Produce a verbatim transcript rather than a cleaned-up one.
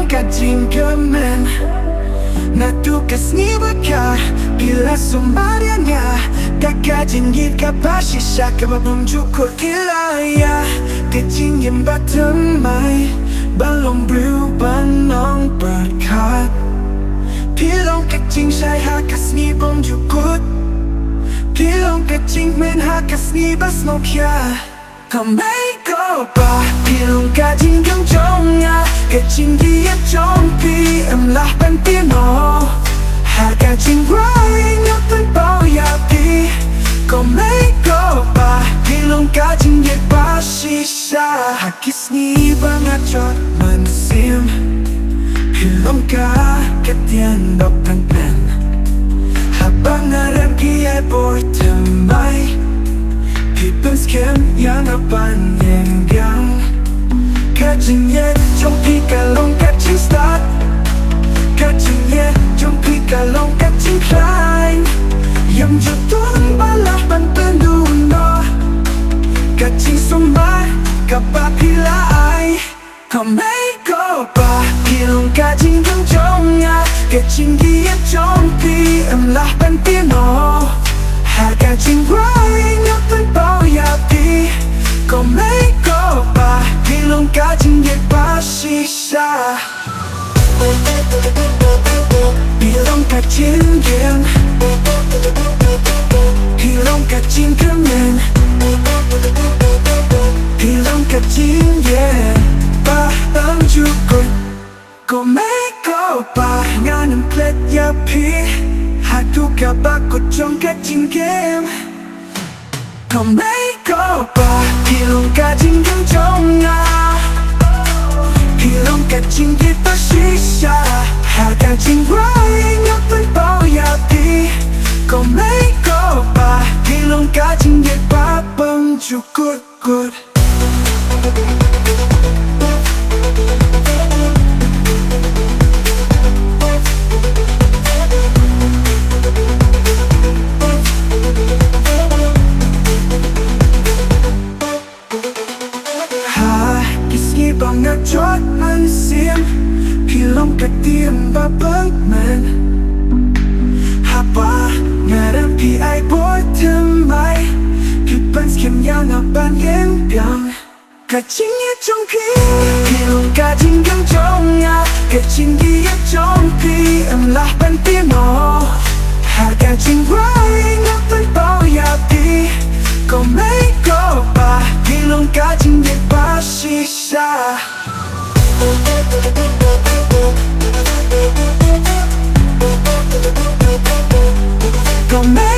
Ka jingkmen. Naduh ka sngi ba ka, phi la sumar ïa nga da ka jingïeit kaba shisha kaba bym ju kut. Phi la ïa ka jingim ba thymmai, ba long briew ban nang pyrkhat. Phi long ka jingshai ha ka sngi bym ju kut. Phi long ka jingkmen ha ka sngi ba sngewkhia. Ko Mei ko Pa, phi long ka jingkmen jong nga, ka jingïeit jong phi, em lah ban pynnoh. Ha ka jingwai nga pynpaw ïa phi. Ko Mei ko Pa, phi long ka jingïeit ba shisha. Ha ki sngi ba nga jot mynsiem, phi long ka ktien ba pynkmen. Haba nga rem phi ai bor thymmai, phi pynskhem ïa nga ban ïeng biang. Ka jingïeit jong phi ka long ka jingstad, ka jingïeit jong phi ka long ka jingkhlaiñ. Ym ju don ba lah ban pynduh noh ka jingsumar kaba phi la ai. Ko Mei ko Pa, phi long ka jingkmen jong nga, ka jingïeit jong phi, em lah ban pynnoh. Ha ka jingwai nga pynpaw ïa phi. Ko Mei ko Pa, phi long ka jingïeit ba shisha. Phi long ka jingkmen. Phi long ka jingkmen. Phi long ka jingkmen ba bym ju kut. Ko Mei ko Pa, ngan ym klet ïa phi haduh kaba kut jong ka jingim. Ko Mei ko Pa, phi long ka jingkmen jong nga. Phi long ka jingïeit ba shisha. Ha ka jingwai nga pynpaw ïa phi. Ko Mei ko Pa, phi long ka jingïeit ba bym ju kut kut. Ha ki sngi ba nga jot mynsiem, phi long ka ktien ba pynkmen. Haba nga rem phi ai bor thymmai, phi pynskhem ïa nga ban ïeng biang. Ka jingïeit jong phi, phi long ka jingkmen jong nga, ka jingïeit jong phi, em lah ban pynnoh. Ha ka jingwai nga pynpaw ïa phi. Ko Mei ko Pa, phi long ka jingïeit ba shisha. Ko Mei